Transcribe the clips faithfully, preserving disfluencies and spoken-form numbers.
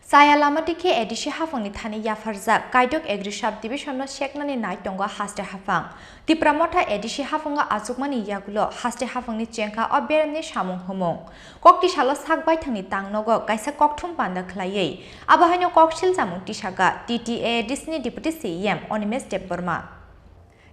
Chaya lama tikhe A D C haphangni thani yapharjak Kaidok Agri Sub Division no seknani nai tongo haste haphang. Tipra Motha A D C haphango achukmani yagulo haste haphangni chengkha o beremni samung humung. Koktisalo sak baithangni tangnogo kaisa kokthum panda khlaiwi abo haino koksil chamung tisaka T T A A D C ni Deputy C E M Animesh Debbarma.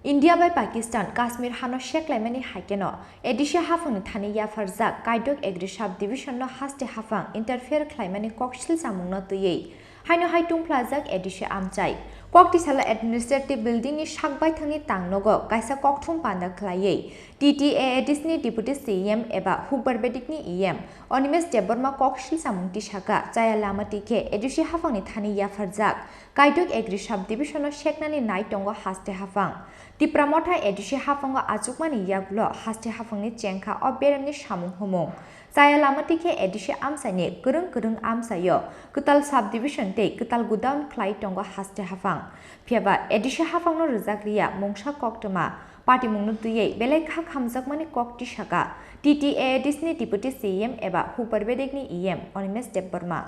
India bai Pakistan Kashmir hano seklaimani haikeno A D C haphangni thani yapharjak Kaidok Agri Sub Division no haste haphang interfere khlaimani koksil chamungno twiwi haino hai tungphlajak A D C amchai. Koktisalo Administrative Building ni sak baithangni tangnogo kaisa kokthum panda khlaiwi T T A A D C ni Deputy C E M eba Hukbar Bedikni E M Animesh Debbarma koksil chamung tisaka chaya lama tikhe A D C haphangni thani yapharjak Kaidok Agri Sub Division no seknani nai tongo haste haphang. Tipra Motha A D C haphango achukmani yagulo haste haphangni chengkha o beremni samung humung. Chaya lama tikhe A D C amchaini kwrwng kwrwng amchaio kwtal sub division tei kwtal godown khlai tongo haste haphang. Phiyaba A D C haphangno rwjak riya mungsa koktwma patimungno twiwi belai khak hamjakmani kok tisaka T T A A D C ni Deputy C E M eba Hukbar Bedikni E M Animesh Debbarma.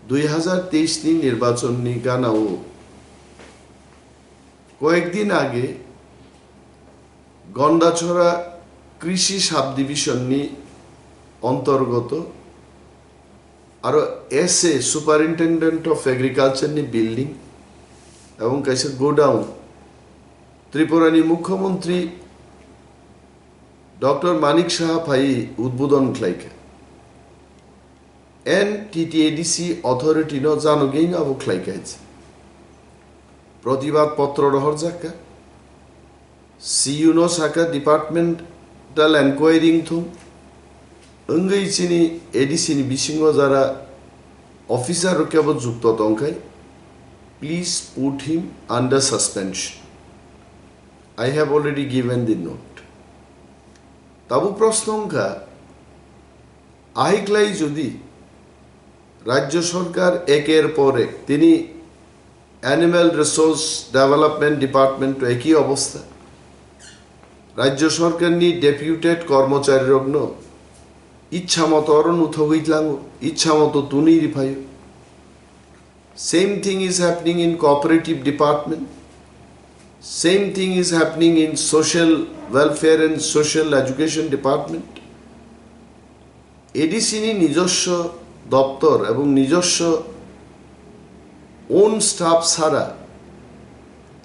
Dui hazar teis ni nirbachon ni gana o koyek din age Gondachora Krishi Sub Division ni ontorgoto aro S A Superintendent of Agriculture ni building ebong kaisa godown Tripura ni Mukhyamantri Doctor Manik Saha phaiwi udbodon khlaikha. N T T A D C authority no janogwi no abo khlai kha. Protibad potro rohorjak kha. C U no sakha departmental enquiry wngthung. Wngwi chini A D C ni bisingo jara officer rok kebo jukto tongkhai, please put him under suspension. I have already given the note. Tabuk proshno wngkha, ahiklai jodi Rajya Sarkar eker por ek tini Animal Resource Development Department to eki obostha, Rajya Sarkar ni deputed kormochari rokno ichha moto oro nuthogwi tlango, ichha moto tunwi riphaio. Same thing is happening in cooperative department. Same thing is happening in social welfare and social education department. A D C ni নিজস্ব দপ্তর এবং নিজস্ব own staff ছাড়া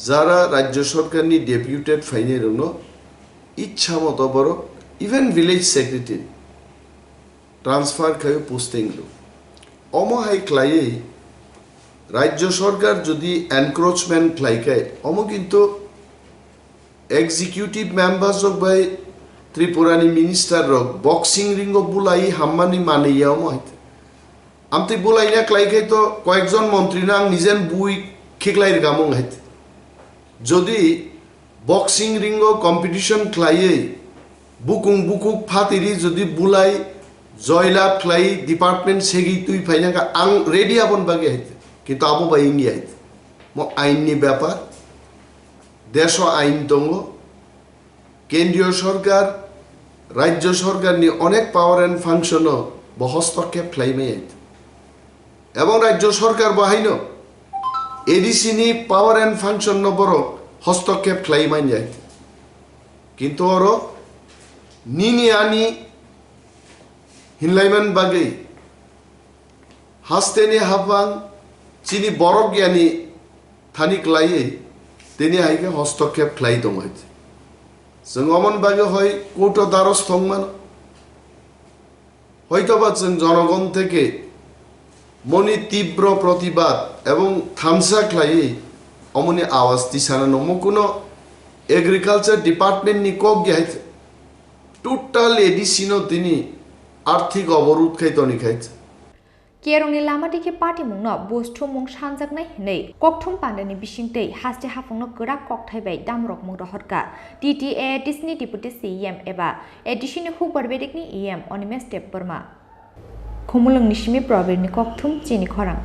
যারা রাজ্য সরকারনি ডেপুটেড ফাইনাইরোনো ইচ্ছা মতো বড়, even village secretary transfer khaio posting rw. Omo hai khlaiwi Rajya Sarkar jodi encroachment khlai khai, omo kintu executive members rok bai Tripura ni minister rok boxing ring o bulai hammani manwi ya omo hai. Amtwi bulaina khlai khai to koyekjon montri no ang nijen bui khiklai rwgamo hai. Jodi boxing ring o competition khlaiwi bukung bukuk phatiri jodi bulai joylab khlai department segwi twi phaina kha ang ready aboni bagwi hai. Kintu abo bai wngya hai. Mo ain ni bepar, desho ain tongo, kendriyo sorkar, rajyo sorkar ni onek power and function o bo hostokkhep khlai mai hai. Ebong rajyo sorkar bo haino A D C ni power and function no borok hostokkhep khlai man jai. Kintu oro nini ani hinlaiman bagwi hasteni haphang chini borok yani thani klaiwi tini hai khe hostokkhep khlai tongo. Chwng omon bagwi hoi court o daros thong mano. Hoitoba chwng jonogon theke moni tibro protibad ebong thansa khlaiwi omoni awas tisana nongmo kuno agriculture department ni kok ya hai total A D C no tini arthik oborud khai toni khai. Kerongni lama dikhe patimungno buj thumung sanjaknai hinwi kokthum pandani bisingtwi haste haphangno kwrak kokthai bai damrokmung rohorkha T T A A D C ni Deputy C E M eba A D C ni Hukbar Bedikni E M Animesh Debbarma. Khumulwngni simi Probirni kokthum chini khorang.